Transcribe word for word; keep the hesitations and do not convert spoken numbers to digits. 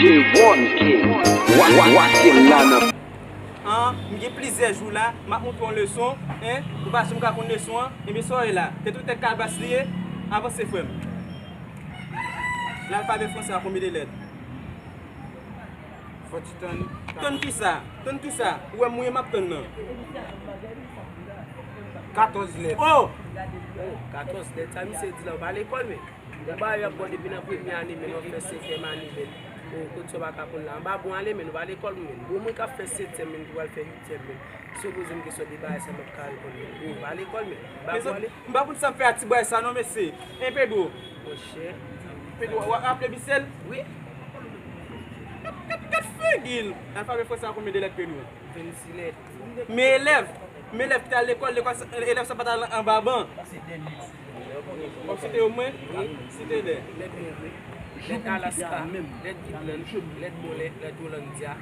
K one King. Wa, wa, wa, King la nan. An, m gen plizyè jou la, m ap montre w yon leson, en, ou pa janm ka konn leson an, ebyen sa w wè la, tèt ou tèt kalbas li ye, avanse frè m. Lalfabè franse a konbyen de lèt? Fò ti tann. Tann kisa? Tann kisa? Ou wè m mouye m ap tann nan. Katòz lèt. Oh! Oh, katòz lèt, sa misye di la, ou pa lekòl, men. Ou pa y ap bon depi nan premye ane, men w ap fè setyèm ane, men. Oh, kote sa w pa ka konn la. Anba bon ale, men, ou pa lekòl, men. Bon, mwen k ap fè setyèm, men, ki pral fè uityèm, men. Si w poze m kesyon de bagay sa, m ap ka reponn, men. Ou pa lekòl, men. Anba bon ale. M pa konn sa m fè a ti bway sa non, mesye. En Pedro. Monchè. Pedro, w ap raple Bisèl? Wi. Gad, gad, gad figi l. Alfabè franse a konbyen de lèt, Pedro? Vennsis lèt. Men elèv, men elèv ki t al lekòl, lekòl sa, elèv sa pa t al anba ban. Kòm site yo mwen, site de. Lèt Nèg, wi. Lèt Alaska, lèt Gidlan, lèt Bonlè, lèt Wolanndya.